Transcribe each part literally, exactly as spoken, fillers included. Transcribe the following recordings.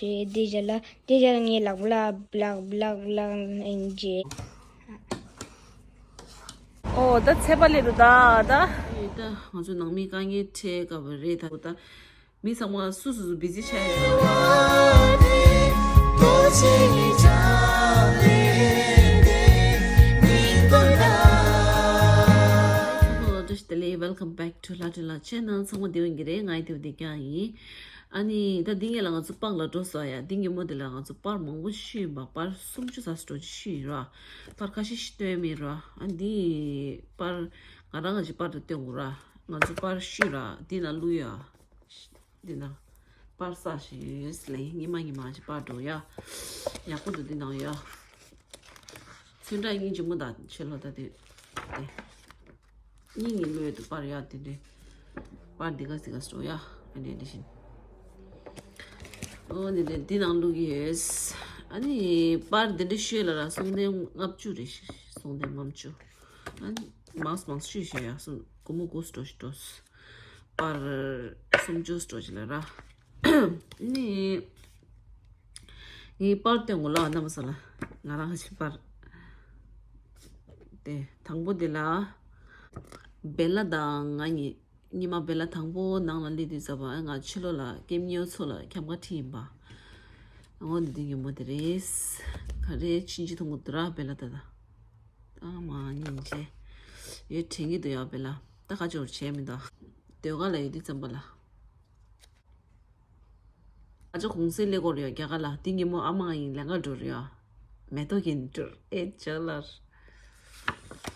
རེད། དེ་རྗེས་ལ་དེ་རྗེས་ལ་ངས་ལག་པ་ལ་ལག་ལག་ལག་ཨེན་ཇེ། ཨོ་ད་ཚེ་པ་ལེ་རུ་ད་ད། ད་ང་ཚོ་ནང་མི་དཀའ་ངལ་འཕྲད་སྐབས་རེད། ད་ད་མི་ཚང་མ་སུ་སུ་སུ་བི་ཟི་ཆགས་ཡོད། Hello, welcome back to Latin Love Channel. ཚང་མ་བདེ་པོ་ཡིན་གྱི་རེད། ང་ཡི་བདེ་པོ་བདེ་རྐྱང་ཡིན། ཨ་ནི་ད་འདི་ངེད་ལ་ང་ཚོ་པར་ལ་འགྲོ་ས་ཡ། འདི་ཉིན་མོ་འདི་ལ་ང་ཚོ་པར་མང་པོ་ཤི་ཡིན་པ། པར་སུམ་ཅུ་ཙམ་འགྲོ་ཅི་ཤི་ཡིན་ར། པར་ཁ་ཤས་ཤིག་སྟོན་མེད་ར། ཨ་འདི་པར་ང་རང་ང་ཅི་པར་དུ་སྟོན་དགོས་ར། ང་ཚོ་པར་ཤི་ར། འདི་ན་བླུག་ཡ། འདི་ན་པར་ས་ཤི་ཡོད་ལེ། ཉི་མ་ཉི་མ་ཅི་པར་འགྲོ་ཡ། ཡག་པོ་འདུག་འདི་ནང་ཡ། ཚོན་ཁྲ་སྙིང་རྗེ་མོ་དང་ཆེ་ལོ་ད་དེ་དེ། སྙིང་ཉེ་མོ་ཡོད་དུ་པར་ཡག་དེ་འདྲའི་པར་འདི་ག་ཟི་ག་སོ་ཡ། ཨ་ནེ་འདི་བཞིན། ཨོ་འདི་འདྲའི་འདི་ནང་བླུག་ཡོད། ཨ་ནི་པར་འདི་འདྲའི་ཤོས་ལ་ར་གསུང་ལྡན་ལྔ་བཅུ་རེ་ཤི། གསུང་ལྡན་ལྔ་བཅུ། ཨ་ནི་མང་སུ་མང་སུ་ཤོས་ཤོས་ཡ་སུ་གུ་མོ་གུ་སུ་འགྲོ་ཤི་འགྲོ་སུ། པར་སུམ་ཅུ་སུ་འགྲོ་ཤི་ལ་ར། ཨ་ནི། ངའི་པར་སྟོན་དགོས་ལ་རྣམ་པ་ཚོ་ལ། ང་རང་གི་པར། དེ་དང་པོ་དེ་ལ། བེ་ལ་དང་ང་གཉིས་ཉི་མ་བེ་ལ་དང་པོ་ནང་ལ་སླེབས་དུས་ཙམ་པ་ང་ཕྱི་ལོགས་ལ་ཀེམ་ཉོ་ཚོ་ལ་འཁྱམ་ཁ་ཁྲིད་ཡིན་པ། འོ་འདི་ཉིན་མོ་དེ་རེད། ག་རེ་ཕྱིན་ཅི་ཐུང་གུ་དུ་ར་བེ་ལ་ད་ད། ཨ་མ་སྙིང་རྗེ། ཡོད་དྲན་གྱི་འདུག་ཡ་བེ་ལ། ད་ཁ་ཅོར་བྱས་མི་འདུག་ཟློས་གར་ལ་ཡོད་དུས་ཙམ་པ་ལ། ཨ་ཅག་གུང་སེང་ལས་སྐོར་ཡོད་རྒྱ་གར་ལ། དེ་ཉིན་མོ་ཨ་མ་ཡིན་ལས་ཀ་འགྲོ་རེད་ཡ། མེ་ཏོག་གིན་འགྲོ་ཨེ་ཅག་ལར།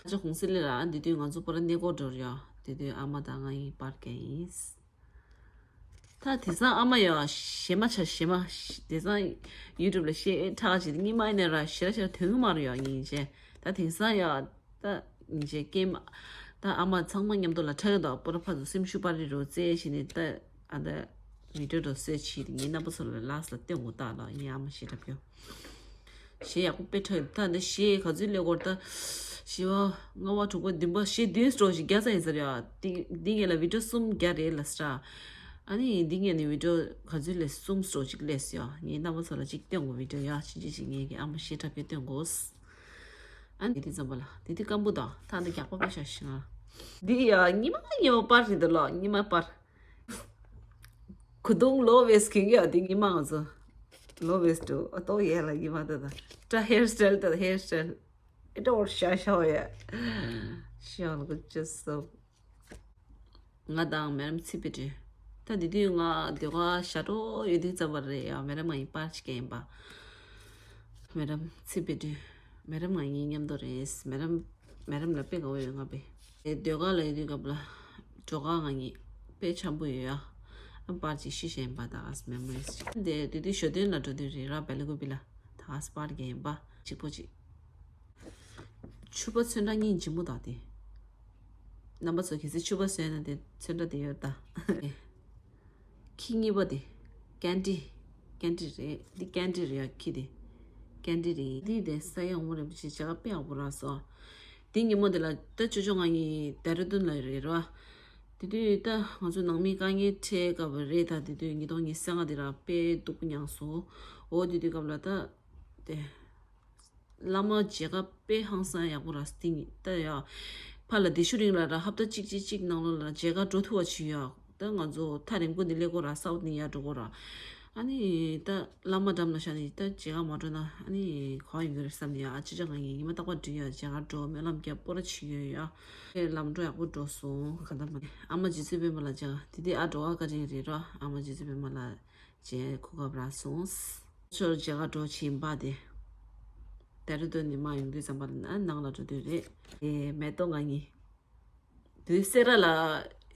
ཨ་ཅག་གུང་སེང་ལས་ལ་འདི་དུས་ང་ཚོ་པོ་ར་གནས་སྐོར་འགྲོ་རེད་ཡ། དེ་དུས་ཨ་མ་དང་ང་ཡིན་པར་གྱི་ཡིན། ད་དེང་སང་ཨ་མ་ཡ་ཞེ་མ་ཆ་ཞེ་མ། དེང་སང་ཡུ་ཊུབ་ལ་ཤེས་ཨེ་ཁྲག་ཅིག་སྙིང་མ་ཡིན་ནས་ར་ཞེ་ར་ཞེ་ར་དོན་གི་མ་རེད་ཡ་ངེད་ཅེ། ད་དེང་སང་ཡ། ད་ཉིན་བྱེད་སྐྱེས་མ། ད་ཨ་མ་ཚང་མ་མཉམ་དུ་ལ་ཁྲག་གི་དོག་པོ་ར་ཕ་ཚོ་སེམས་ཤུགས་པ་རི་རོ་རྩེ་བྱས་ནས་ད་ཨ་ད་བི་ཌིའོ་རོ་རྩེ་བྱས་ཏེ་ངའི་རྣམ་པ་ཚོ་ལ་ལགས་ལ་སྟོན་དགོས་ད་ལ་ངའི་ཨ་མ་ཞེ་དྲག་ཕྱོ། ཞེ་ཡག་པོ་དཔེ་ཁྲག་ཡོད་ད་འདི་ཞེ་ག་ཚོད་ལས་སྐོར་ད། བཞི་བ་ལྔ་བ་དྲུག་པ་བདུན་པ་ཞེ་བདུན་སྤྲོ་ཞིག་བརྒྱ་ཙམ་ཡིན་ཟེར་ཡ། འདི་འདི་ངེད་ལ་བི་ཌིའོ་གསུམ་བརྒྱ་རེད་ལ་སྲ། ཨ་ནི་འདི་ངེད་ནས་བི་ཌིའོ་ག་ཚོད་ལས་གསུམ་སྤྲོ་ཞིག་ལས་ཡ། ངའི་རྣམ་པ་ཚོ་ལ་ཅིག་སྟོན་དགོས་བི་ཌིའོ་ཡ་ཕྱིན་ཅི་ཕྱིན་ངེད་ཀྱི་ཨ་མ་ཞེ་དྲག་ཕྱོ་སྟོན་དགོས། ཨ་ནི་དེ་ཙམ་པ་ལ་དེ་དུས་སྐམ་པོ་དང་ཐང་དུ་རྒྱག་པ་དཔེ་ཤ་ཤི་ང་། འདི་ཡ་ཉི་མ་ཉི་མ་པར་རེད་འདུག་ལོ་ཉི་མ་པར། གུ་དུང་ལོ་ཝེས་གིན་ཡ་འདི་ཉི་མ་ང་ཚོ། ལོ་ཝེས་འདུག་ཨ་ཏོ་ཡ་ལ་ཉི་མ་ད་ད། ད་ཧེར་སི་ཊལ་ད་ཧེར་སི་ཊལ། ཨེ་ཏོ་ཤ་ཤ་ཡ། ཤ་ལ་གུ་ཅི་སོ། ང་དང་མེ་རམ་ཚི་པི་ཏི། ད་འདི་དུས་ང་ཟློས་གར་ཞབས་བྲོ་ཡོད་དུས་ཙམ་པ་རེད་ཡ། མེ་རམ་ང་ཡི་པར་ཅིག་སྐྱེལ་ཡིན་པ། མེ་རམ་ཚི་པི་ཏི། མེ་རམ་ང་ཡི་མཉམ་དུ་རེད། མེ་རམ་མེ་རམ་ལ་དཔེ་དགའ་བོ་ཡོད་ང་པས། ཟློས་གར་ལ་ཡོད་དུས་སྐབས་ལ་གྲོགས་ང་གཉིས་དཔེ་འཆམ་པོ་ཡོད་ཡ། ཨ་པར་ཅིག་ཤི་བཞིན་པ་ད་ག་སི་མེ་མོ་རི་སི་ཅིག་དེ་དུས་ཞོ་སྟོན་ལ་འགྲོ་དུས་རེད་ར་བེ་ལི་ཀུ་པི་ལ་ད་ག་སི་པར་རྒྱག་ཡིན་པ་གཅིག་པོ་ཅིག་ཕྱུ་པ་ཚོན་ཁྲ་སྙིང་རྗེ་མོ་དང་དེ། རྣམ་པ་ཚོ་གལ་སྲིད་ཕྱུ་པ་བཟོས་ན་དེ་ཚོན་ཁྲ་དེ་ཡོད་ད། ཁྱི་གཉིས་པ་དེ། ཀན་ཏི། ཀན་ཏི་རེད། འདི་ཀན་ཏི་རེད་ཡ་ཁྱི་དེ། ཀན་ཏི་རེད། འདི་དེ་ས་ཡ་འོང་རིན་པོ་ཆེ་བྱ་དགའ་དཔེ་ཡག་པོ་རག་སོང་། དེ་ཉིན་མོ་དེ་ལ་ད་ཅོ་ཅོ་ང་གཉིས་ལྡེ་ར་ལྡུན་ལ་རེད་ར། དེ་དུས་ད་ང་ཚོ་ནང་མི་དཀའ་ངལ་འཕྲད་སྐབས་རེད་ད། དེ་དུས་ཉིས་སྟོང་ཉི་ཤུ་རྩ་ལྔ་དེ་ར་དཔེ་སྡུག་པོ་མྱངས་སོང་། འོ་དེ་དུས་སྐབས་ལ་ད། དེ། བླ་མ་མཇལ་ཁ་དཔེ་ཧང་སང་ཡག་པོ་ར་སྟེང་ད་ཡ། ཕར་ལ་དེ་ཤུ་རིང་ལ་ར་ཧབ་ཏ་གཅིག་གཅིག་གཅིག་ནང་ལོགས་ལ་མཇལ་ཁ་འགྲོ་ཐུབ་པ་བྱུང་ཡ། ད་ང་ཚོ་ཐག་རིང་པོ་ནས་སླེབས་དགོས་ར་སའུ་ཐི་ནས་ཡར་འགྲོ་དགོས་ར། ཨ་ནི་ད་བླ་མ་འགྲམ་ལ་བཞག་ནས་ད་མཇལ་ཁ་མ་འགྲོ་ན་ཨ་ནི་ག་པར་ཡོང་གི་རེད་བསམ་ནས་ཡ། ཨ་ཅེ་ཅག་ང་གཉིས་ཉི་མ་རྟག་པར་འགྲིག་ཡ་མཇལ་ཁ་འགྲོ་སྨོན་ལམ་རྒྱབ་སྤོ་ར་བྱེད་ཀྱི་ཡོད་ཡ། ལམ་འགྲོ་ཡག་པོ་འགྲོ་སོང་ག་ད་མ་ནི་ཨ་མ་རྗེ་བཙུན་པད་མ་ལ་མཇལ་ཁ་དེ་དུས་ཨ་འགྲོ་བ་བཀའ་དྲིན་རེད་ར་ཨ་མ་རྗེ་བཙུན་པད་མ་ལ། མཇལ་གོ་སྐབས་རག་སོང་། ཆོར་མཇལ་ཁ་འགྲོ་ཆེན་པ་དེ། ལྡེ་ར་ལྡུན་ནས་མར་ཡོང་དུས་ཙམ་པ་ལ་ནང་ལ་འགྲོ་དུས་རེད། དེ་མེ་ཏོག་ང་གཉིས། དུས་སེ་ར་ལ་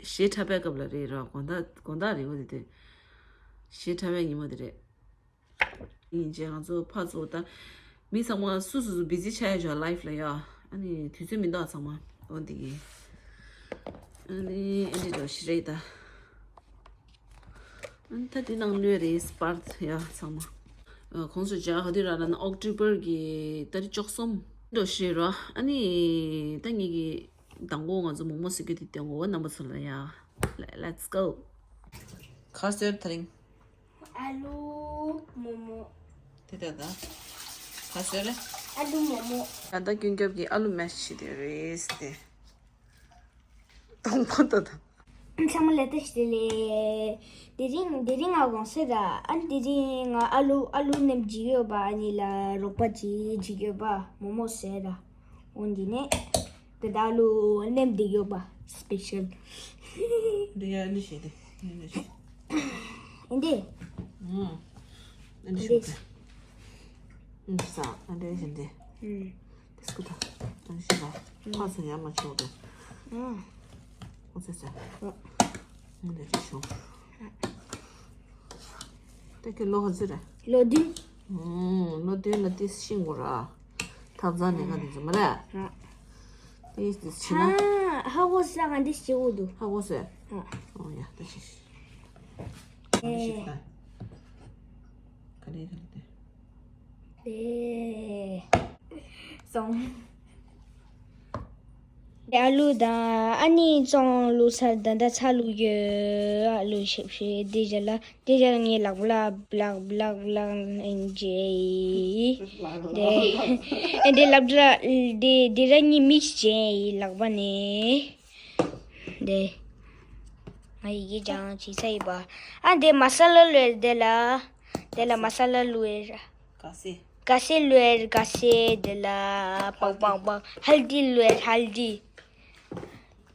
གཞས་འཁྲབ་པའི་སྐབས་ལ་རེད་ར་དགོང་དག་དགོང་དག་རེད་འོ་དེ་དུས། གཞས་འཁྲབ་པའི་ཉིན་མོ་དེ་རེད། ཡིན་ཅེ་ང་ཚོ་ཕར་ཚུར་ད། མི་ཚང་མ་སུ་སུ་སུ་བི་ཟི་ཆགས་ཡོད་ཅོག་ལའིབ་ལ་ཡ། ཨ་ནི་དུས་ཚོད་མི་འདུག་ཚང་མ་འོ་འདི་གི། ཨ་ནི་ཨེ་འདྲི་འགྲོ་ཞིག་རེད་ད། ཨ་ནི་ད་འདི་ནང་ལོས་རེད་སྤར་ཡ་ཚང་མ། ཨ་ཁོང་ཚོ་མཇལ་ཁ་དུས་ར་ལ་ན་ཨོག་ཊོ་བར་གི་ཏ་རིག་བཅུ་གསུམ་འགྲོ་ཞིག་རེད་ར། ཨ་ནི་ད་ངེད་ཀྱི་དང་པོ་ང་ཚོ་མོག་མོག་ཟེར་གི་དེ་སྟོན་གོ་རྣམ་པ་ཚོ་ལ་ཡ། Let's go. ཁ་ཟེར་ཐ་རིང་། ཨ་ལུ། དེ་ད་ག་ཟེར་རེད། ཨ་ལུ་མོ་མོ། ད་ལྟ་ཀུན་ཁྱབ་ཀྱིས་ཨ་ལུ་མེ་ཤི་བྱེད་དེ་རེད་དེ། གཏོང་པོ་ད་ད། ཚང་མ་ལ་བཀྲ་ཤིས་བདེ་ལེགས། དེ་རིང་དེ་རིང་ང་དགོང་ཟས་ར། ཨ་ནི་དེ་རིང་ང་ཨ་ལུ་ཨ་ལུ་ནེམ་བྱེད་ཀྱི་ཡོད་པ། ཨ་ནི་ལ་རོགས་པ་བྱེད་བྱེད་ཀྱི་ཡོད་པ། མོ་མོ་ཟས་ར། འོ་འདི་ནས་དེ་ད་ལོ་ནེམ་བསྡད་ཡོད་པ། སི་པེ་ཤལ། འདི་ཡ་འདི་བྱེད་དེ། འདི་འདི་བྱེད། འདི། ཨུམ། འདི་འདི་བྱེད་དེ། འདི་ས་འདི་བྱེད་དེ། ཨུམ། དེ་སྐུ་ད། འདི་བྱེད་ད། ཕ་ཚོ་ཡ་མ་ཆོག་དེ། ཨུམ། འོ་ཚེ་ཚེ། ཨུམ། འདི་འདི་བྱེད་ཆོག་དེ་ཁྱོད་ལོ་ག་ཚོད་རེད། ལོ་བདུན། ཨུམ། ལོ་བདུན་ལ་ཏིས་ཤིང་གོ་ར། ཐབ་ཚང་ནས་ག་དེ་ཚོ་མ་རེད། ཨ། ཏིས་ཏིས་ཕྱི་ན། ཨ། ཧ་གོ་ས་ག་འདི་ཞེ་འུ་འདུག་ཧ་གོ་སོས། ཨ། ཨོ་ཡ་ད་ཤི་ཤི། ག་རེ་ཤི་ད། ག་རེ་ག་རེ་དེ། དེ། སོང་། ཨ་ལུ་དང་ཨ་ནི་ཙོང་ལུ་སར་ད་ད་ཚ་ལུ་ཡོད། ཨ་ལུ་ཤེབ་ཤེ་དེ་ཇ་ལ་དེ་ཇ་ལ་ངའི་ལག་པ་ལ་བླག་བླག་བླག་ཨིན་ཇེ་ཡི། དེ་ཨེ་དེ་ལབ་ད་དེ་དེ་ར་ཉི་མིག་ཇེ་ཡི་ལག་པ་ནས། དེ་ང་ཡི་གེ་ཅང་ཅི་ས་ཡི་པ། ཨ་དེ་མ་ས་ལ་ལོས་དེ་ལ་དེ་ལ་མ་ས་ལ་ལོས་ར། ག་སེ། ག་སེ་ལོས་ག་སེ་དེ་ལ་པག་པག་པག་ཧལ་དི་ལོས་ཧལ་དི།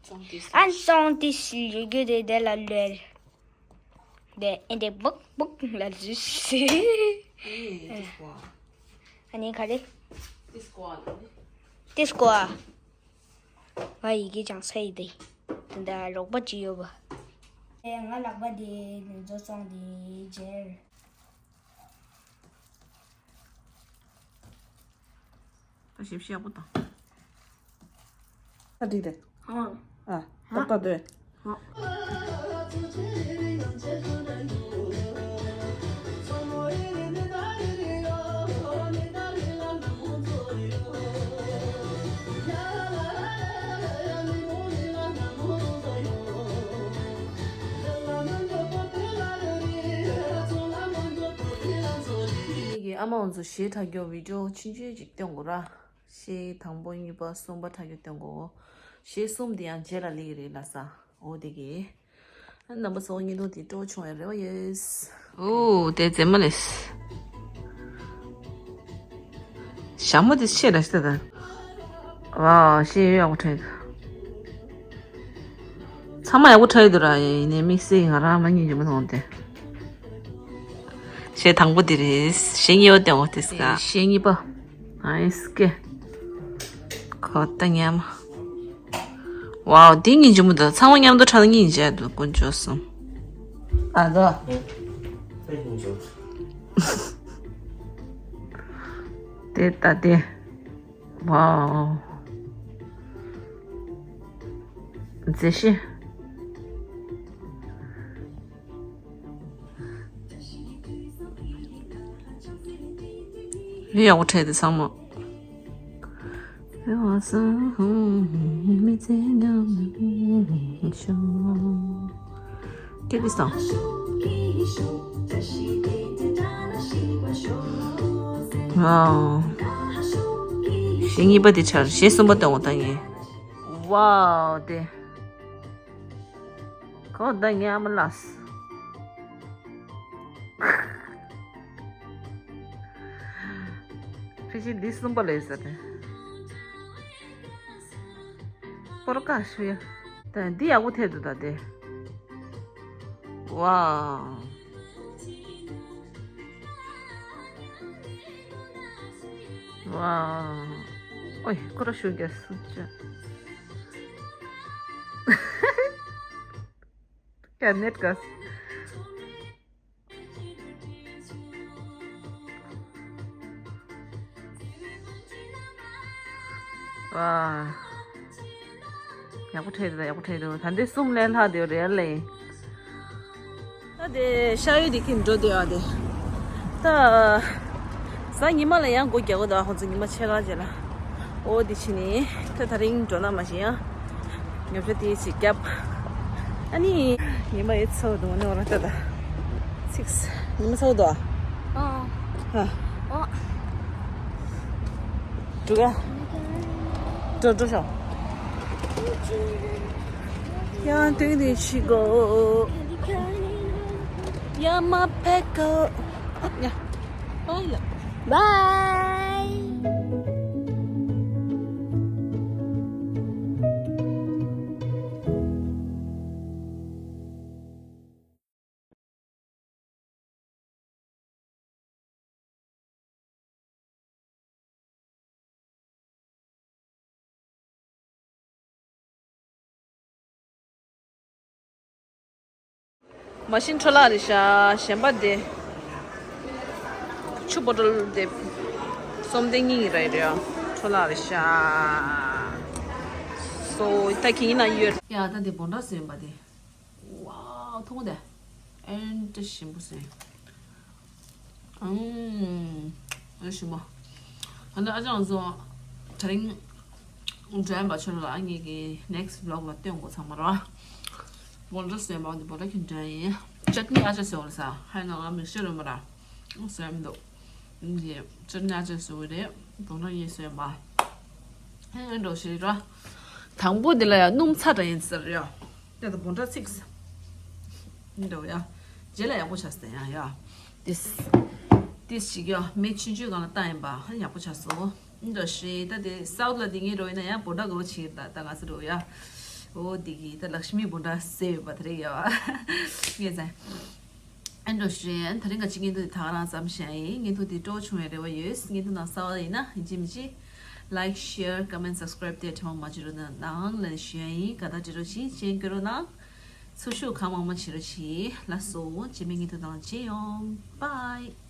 ཙོང་ཏི་སི། ཨན་ཙོང་ཏི་སི་ལུ་གུ་དེ་དེ་ལ་ལོས། དེ་ཨེ་དེ་བུག་བུག་ལ་ཟུས། ཨེ་ཏི་སྐོ་ཨ། ཨ་ནི་ག་རེ། ཏི་སྐོ་ཨ་ལ་ནི། ཏི་སྐོ་ཨ། ང་ཡི་གེ་ཅང་ས་ཡི་དེ། དེ་འདྲ་རོགས་པ་ཅི་ཡོད་པ། ཨེ་ང་ལག་པ་དེ་ནི་མཛོ་ཙོང་དེ་ཇེར། ད་ཞིབ་ཞིབ་པོ་དང་། ད་འགྲིག་རེད། ཨ། ཨ། ཏག་ཏག་འདོད། ཨ། ངེད་ཀྱི་ཨ་མ་འོ་ཚོ་གཞས་འཁྲབ་རྒྱུ་བི་ཌིའོ་ཆུང་ཆུང་ཅིག་སྟོན་དགོས་ར། གཞས་དང་པོ་གཉིས་པ་གསུམ་པ་འཁྲབ་རྒྱུ་སྟོན་དགོས། གཞས་གསུམ་དེ་ཡང་རྗེས་ལ་ལེགས་རེད་ལ་ས། འོ་དེ་གི། རྣམ་པ་ཚོ་བརྙན་ཐུང་དེ་སྤྲོ་བྱུང་བའི་རེ་བ་ཡོད། ཨོ་དེ་མཛེས་མ་ལས། ཞྭ་མོ་དེ་ཆེ་ར་ཤི་ད། ཝའོ་ཤེས་ཡོད་ཡག་པོ་འཁྲབ་ཡོད། ཚང་མ་ཡག་པོ་འཁྲབ་ཡོད་འདུག་ར། ཡིན་ནའི་དམིགས་བསལ་ང་རང་མ་ཉིད་ཀྱི་མི་མཐོང་སྟེ། གཞས་དང་པོ་འདི་རེད། གཞས་གཉིས་པ་སྟོན་འོ་དེ་སྐ། གཞས་གཉིས་པ། ཨ་ཨིས་ཀེ། གོ་ད་ཉམས། ཝའོ་འདི་སྙིང་རྗེ་མོ་འདུག་ཚང་མ་མཉམ་དུ་འཁྲབ་ན་སྙིང་རྗེ་འདུག་དཀོན་མཆོག་གསུམ། ཨ་དོ། དེ་ལྟ་སྟེ། ཝའོ། མཛེས་ཤིང་། ཡག་པོ་འཁྲབ་འདུག་ཚང་མ། མི་ཚེ་ཉམས་ཤོག་ཀེ་ཏི་སང་། ཝའོ། གཞས་གཉིས་པ་དེ་ཆར་གཞས་གསུམ་པ་སྟོན་འོ་ད་ངས། ཝའོ་དེ། གོ་ད་ཉམས་ལ། ཕི་ཤི་འདི་གསུམ་པ་ལས་ཟེར་ཏེ། སྤོར་ཀ་ཞུ་ཡ། ད་འདི་ཡག་པོ་ཐེབས་འདུག་ད་དེ། ཝའོ། ཝའོ། ཨོའི་ཁོ་ར་ཞུ་རྒྱ་སུ་ཅི། ཀ་ནེད་ཀ། ཝ། ཡག་པོ་འཁྲབ་འདུག་ཡག་པོ་འཁྲབ་འདུག་ད་འདི་གསུམ་ལས་ལྷག་འདི་རེད་ལེ། ད་དེ་ཤ་ཡོད་དེ་ཁྱིམ་འགྲོ་འདོད་ཨ་དེ། ད། གཟའ་ཉི་མ་ལ་ཡང་སྒོ་རྒྱག་གི་འདུག་ཁོང་ཚོ་ཉི་མ་ཕྱེད་ཀ་རྗེས་ལ། ཨོ་དེ་ཕྱིན་ནས་ད་དེ་རིང་འགྲོ་ན་མ་ཤེས་ཡང་། ཉོ་ཆ་དེ་ཞིག་བརྒྱབ། ཨ་ནི། ཉི་མ་ཡོད་ཚོ་འདུག་ནི་འོ་ར་ད་ད། ཚིགས། ཉི་མ་ཚོ་འདུག་ཨ། ཨ། ཧ། འགྲོ་ག་འགྲོ་འགྲོ་ཤོག་ཡང་དུས་འདི་ཕྱི་གོ་ཡ་མ་ཕེ་གོ་ཡ་བའི་ལ་བའི། མ་གཞི་འཕྲོ་བརླག་རེད་ཤག་གཞན་པ་དེ་ཆུ་བོ་ཊལ་དེ་སུམ་སྟོང་གཉིས་རེད་རེད། འཕྲོ་བརླག་རེད་ཤག་སོ་ད་གིན་ན་ཡོད། ཡ་ད་དེ་བོ་ཊལ་ཟེར་བ་དེ། ཝའོ། མཐོང་དེ། ཨེན་ཏི་ཞིམ་པོ་ཟེར། ཨུམ། ཨེ་ཞིམ་པོ། ཨ་ནི་ཨ་ཅང་ཚོ། དེ་རིང་འགྲོ་ཡ་པ་ཆོ་ལ་ཨ་ངེད་ཀྱི་next vlog ལ་སྟོན་དགོས་ཚང་མ་ར། བོ་ཊལ་ཟེར་བ་འདི་བོ་ཊལ་གྱི་འགྲོ་ཡིན། ཅཊ་ནི་ཨ་ཅག་ཟེར་བ་ལ་ས་ཧའི་ན་ང་མིག་ཤེལ་རུ་མ་ར། ཟེར་མི་འདུག་འདི་ཅཊ་ནི་ཨ་ཅག་ཟེར་བ་རེད། བོ་ཊལ་ཡིན་ཟེར་མ། ཧེ་འགྲོ་ཞེས་ར། དང་པོ་འདི་ལ་ཡ་སྣུམ་ཚ་དྲགས་ཡིན་ཟེར་ཡ། དེ་ད་བོ་ཊལ་ཚིགས། འདྲ་བོ་ཡ། རྗེས་ལ་ཡག་པོ་ཆགས་སོང་ཡ་ཡ། ཏིས། ཏིས་ཞིག་ཡ་མེ་ཆུང་ཆུང་སྒང་ལ་བཏང་ཡིན་པ་ཧ་ཡག་པོ་ཆགས་སོང་། འདྲ་ཞིག་ད་དེ་སའུ་ཐི་ལ་དེ་ངས་འགྲོ་ཡིན་ན་ཡང་བོ་ཊལ་གོ་ཆེ་ད་ད་ང་ཚོ་འགྲོ་ཡ། འོ་དེ་གི་ད་ལག་ཤི་མི་བོ་ཊལ་ཟེར་ཡོད་པ་དེ་རེད་ཡ། ངས་ཟེར། ཨེ་འགྲོ་ཞེས་ད་རིང་ག་ཅི་ངན་དུ་དེ་ད་ག་རང་ཙམ་བཤད་ཡིན། ངན་དུ་དེ་སྤྲོ་བྱུང་བའི་རེ་བ་ཡོད། ངན་དུ་ནང་གསར་བ་ཡིན་ན་ཡིན་གཅིག་མིན་གཅིག་like share comment subscribe དེ་དྲི་བ་མ་བྱེད་རོགས་གནང་ལན་ཞུ་ཡ་ཡིན། ག་ད་དྲི་རོགས་གྱིས་ཅན་སྐྱོ་རོགས་གནང་། ཚུར་ཤུགས་གང་མང་མང་བྱེད་རོགས་གྱིས། ལགས་སོ། རྗེས་མའི་ངན་དུ་དང་མཇལ་ཡོང་། Bye།